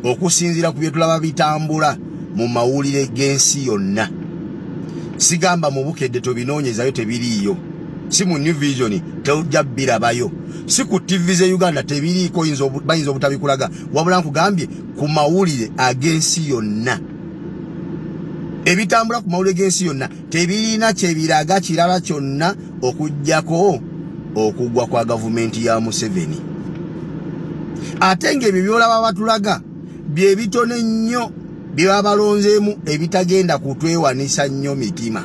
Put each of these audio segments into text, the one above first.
Okusinziira ku bye tulaba bitambula mu mawulire g'ensi yonna, sigamba mu Bukedde, tobinoonyezayo, tebiriiyo, si mu New Vision, tojja birabayo, si ku TV ze Uganda, tebiriiko, bayinza obutabikulaga. Wabula nkugambye ku mawulire ag'ensi yonna, ebitambula ku mawulire g'ensi yonna tebirina kyebiraga kirala kyonna okuggyako okugwa kwa gavumenti ya Museveni. Ate ng'ebyo byolaba batulaga bye bitono ennyo bye babalonzeemu, ebitagenda kutwewanisa nnyo mitima.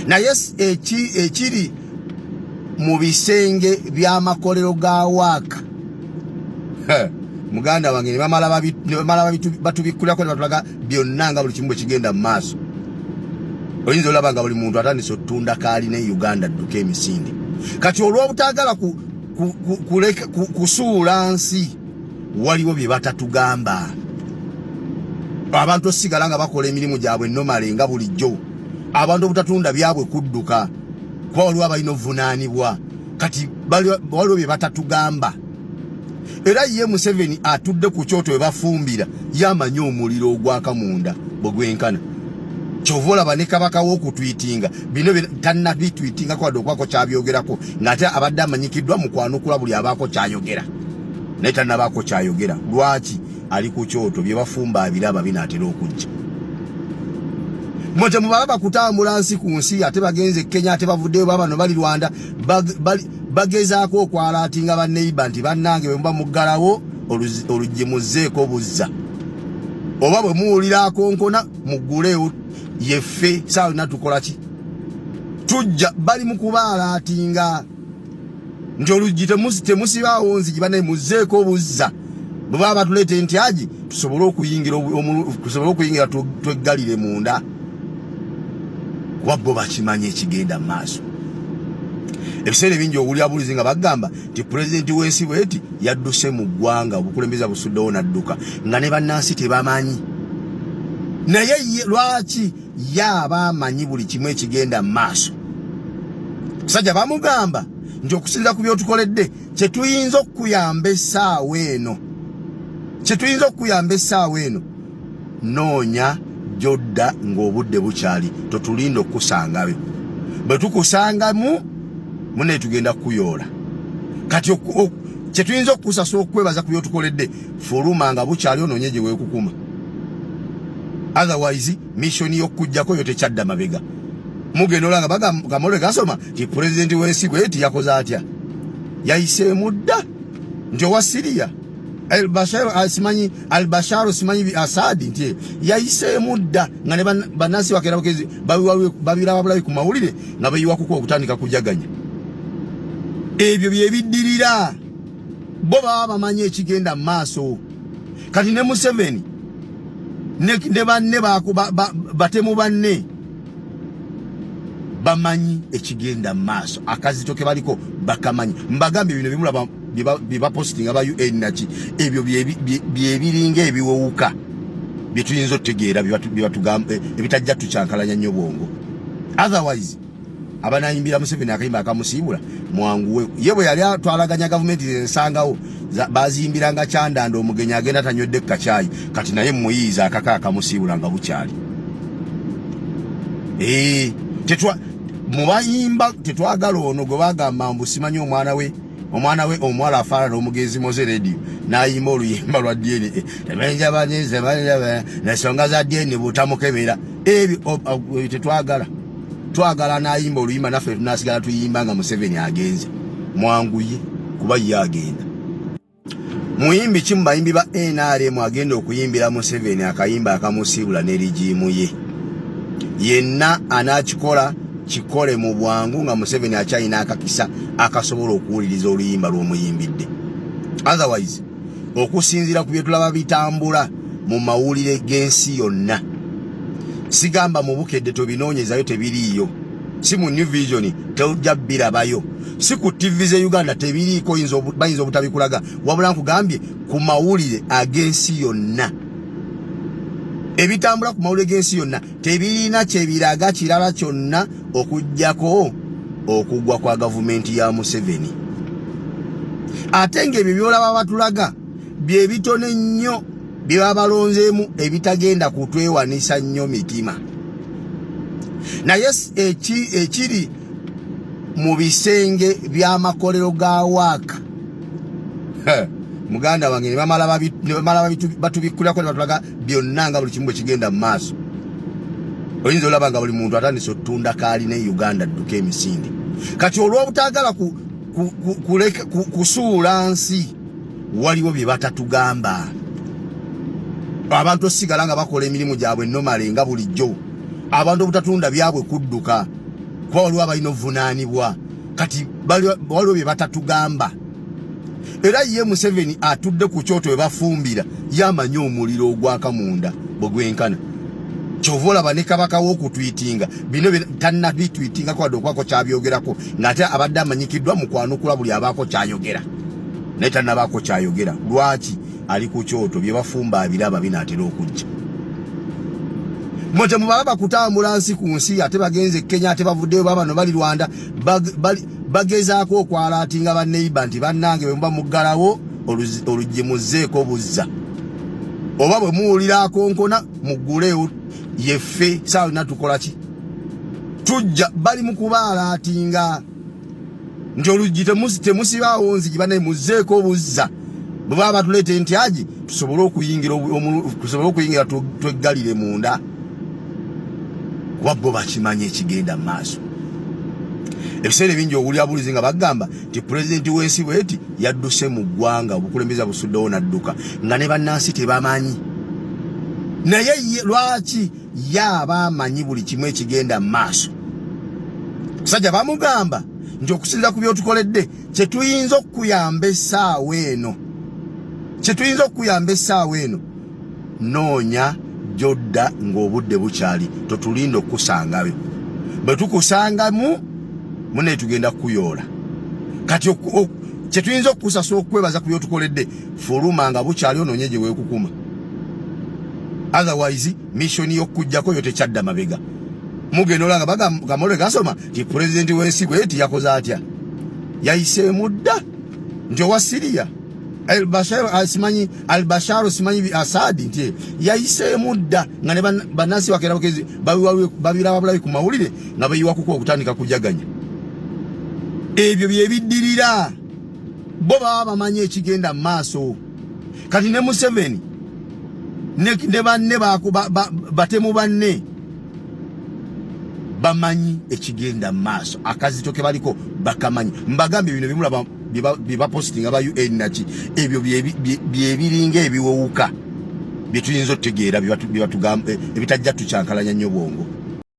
Naye ekiri mu bisenge by'amakolero ga waaka, muganda wange, ne bamala batubikkulako ne batulaga byonna nga buli kimu bwe kigenda mu maaso, oyinza olaba nga buli muntu atandise otunda kaalina e Uganda, dduka emisinde. Kati olw'obutaagala kusuula nsi, waliwo bye batatugamba. Abantu osigala nga bakola emirimu gyabwe normally nga bulijjo, abantu obutatunda byabwe kudduka, kuba waliwo abalina obuvunaanibwa. Kati waliwo bye batatugamba. Era ye Museveni atudde ku kyoto we bafumbira, yamanyi omuliro ogwaka munda bwe gwenkana. Kyova olaba ne kabaka w'okutwitinga bino tannabitwitingako wadde okubaako kyabyogerako, ng'ate abadde amanyikiddwa mu kwanukula buli abaako kyayogera, naye tannabaako kyayogera. Lwaki? Ali ku kyoto, bye bafumba abiraba binaatera okujja. Mwe temubalaba kutambula nsi ku nsi, ate bagenze Kenya, ate bavuddeyo, babano bali Rwanda, bagezaako okwalaatinga banneiba nti bannange, bwe muba muggalawo oluggi muzzeeko buzza, oba bwe muwulira akonkona mugguleewo, yeffe saawa yonna tukola ki? Tujja. Bali mu kubaalaatinga nti oluggi temusibaawo nzigi, banaye muzzeeko buzza, bwe baba batuleeta entyagi tusobole okuyingira tweggalire munda, kuba bo bakimanyi ekigenda mu maaso. Ebiseera ebingi owulira bulizi nga bagamba nti pulezidenti w'ensi bweti yadduse mu ggwanga, obukulembeze busuddewo n'adduka, nga ne bannansi tebamanyi. Naye ye lwaki ye aba amanyi buli kimu ekigenda mu maaso? Musajja bamugamba nti okusinza ku byotukoledde, kyetuyinza okukuyamba essaawa eno, kyetuyinza okukuyamba essaawa eno, noonya gyodda ng'obudde bukyali, totulinda okukusangayo. Bwe tukusangamu munaye, tugenda kukuyoola. Kati kyetuyinza okukusasula okukwebaza ku byotukoledde, fuluma nga bukyali, onoonye gye weekukuma, otherwise mission y'okukuggyako yo tekyadda mabega. Mugenda olanga bagamole gasoma nti pulezidenti w'ensi bweti yakoze atya, yayiseemu dda nti owa Siriya El Bashar, simanyi Al Bashar, simanyi Asadi, nti yayiseemu dda, nga ne bannansi bakeera bukezi babiraba bulabi ku mawulire nga beyiwa kuko okutandika kujaganya. Ebyo byebiddirira, bo baba bamanyi ekigenda mu maaso. Kati ne Museveni ne banne batemu banne bamanyi ekigenda mu maaso, akazito ke baliko bakamanyi. Mbagambye bino bimulaba bye bapositinga ba UN naki, ebyo byebiringa ebiwewuka byetuyinza otutegeera, byebatugamba, ebitajja tukyankalanya nnyo bwongo. Otherwise abanayimbira Museveni akayimba akamusiibula mwanguwe. Ye bwe yali atwalaganya gavumenti ensangawo, baziyimbiranga kyandanda, omugenyi agenda tanywedde kacaayi. Kati naye muyiiza akaka akamusiibula nga bukyali. Tetwa mubayimba, tetwagala ono gwe bagamba mbu simanyi omwana we omuwala afaanana omugenzi Moze Radio, n'ayimba oluyimba lwa DNA ensonga za DNA butamukebera. Ebyo tetwagala. Twagala n'ayimba oluyimba naffe tunasigala tuyimba nga Museveni agenze. Mwanguye, kuba ye agenda. Muyimbi ki mu bayimbi ba NRM agenda okuyimbira Museveni akayimba akamusiibula ne regime ye? Yenna anakikola, kikole mu bwangu nga Museveni akyalina akakisa akasobola okuwuliriza oluyimba lw'omuyimbidde. Otherwise, okusinziira ku bye tulaba bitambula mu mawulire g'ensi yonna, sigamba mu Bukedde, tobinoonyezayo, tebiriiyo, si mu New Vision, tojja birabayo, si ku TV ze Uganda, tebiriiko, bayinza obutabikulaga. Wabula nkugambye ku mawulire ag'ensi yonna, ebitambula ku mawulire g'ensi yonna tebirina kyebiraga kirala kyonna okuggyako okugwa kwa gavumenti ya Museveni. Ate ng'ebyo byolaba batulaga Bye bitono ennyo bye babalonzeemu ebitagenda kutwewanisa nnyo mitima. Naye ekiri mu bisenge by'amakolero ga waaka, muganda wange, ne bamala batubikkulirako ne batulaga byonna nga buli kimu bwe kigenda mu maaso, oyinza olaba nga buli muntu atandise otunda kaalina e Uganda dduka emisinde. Kati olw'obutaagala kusuula nsi, waliwo bye batatugamba. Abantu osigala nga bakola emirimu gyabwe normally nga bulijjo, abantu obutatunda byabwe kudduka, kuba waliwo abalina obuvunaanibwa. Kati waliwo bye batatugamba. Era ye Museveni atudde ku kyoto we bafumbira, yamanyi omuliro ogwaka munda bwe gwenkana. Kyova olaba ne kabaka w'okutwitinga bino tannabitwitingako wadde okubaako kyabyogerako, ng'ate abadde amanyikiddwa mu kwanukula buli abaako kyayogera, naye tannabaako kyayogera. Lwaki? Ali ku kyoto, bye bafumba abiraba binaatera okujja. Mwe temubalaba kutambula nsi ku nsi, ate bagenze Kenya, ate bavuddeyo, babano bali Rwanda, bagezaako okwalaatinga banneiba nti bannange, bwe muba muggalawo oluggi muzzeeko buzza, oba bwe muwulira akonkona mugguleewo, yeffe saawa yonna tukola ki? Tujja. Bali mu kubaalaatinga nti oluggi temusibaawo nzigi, bannaye muzzeeko buzza, bwe baba batuleeta entyagi tusobole okuyingira tweggalire munda, kuba bo bakimanyi ekigenda mu maaso. Ebiseera ebingi owulira bulizi nga bagamba nti pulezidenti w'ensi bweti yadduse mu ggwanga, obukulembeze busuddewo n'adduka, nga ne bannansi tebamanyi. Naye lwaki ye aba amanyi buli kimu ekigenda mu maaso? Musajja bamugamba nti okusinza ku byotukoledde, kyetuyinza okukuyamba essaawa eno, kyetuyinza okukuyamba essaawa eno, noonya gyodda ng'obudde bukyali, totulinda okukusangayo. Bwe tukusangamu mune tugenda kukuyoola. Kati kyetuyinza okukusasula okukwebaza ku byotukoledde, fuluma nga bukyali, onoonye gye weekukuma, otherwise mission y'okujjako yo tekyadda mabega. Mugenda olanga bagamole gasoma nti pulezidenti w'ensi bweti yakoze atya, yayiseemu dda nti owa Siriya simanyi Albashar, simanyi Asadi, nti yayiseemu dda, nga ne bannansi bakeera bukezi babiraba bulabi ku mawulire nga beyiwa kuko okutandika kujaganya. Ebyo byebiddirira, bo baba bamanyi ekigenda mu maaso. Kati ne Museveni ne banne batemu banne bamanyi ekigenda mu maaso, akazito ke baliko bakamanyi. Mbagambye bino bimulaba bye bapositinga ba UN naki, ebyo byebiringa ebiwewuka byetuyinza otutegeera, ebitajja tukyankalanya nnyo bwongo.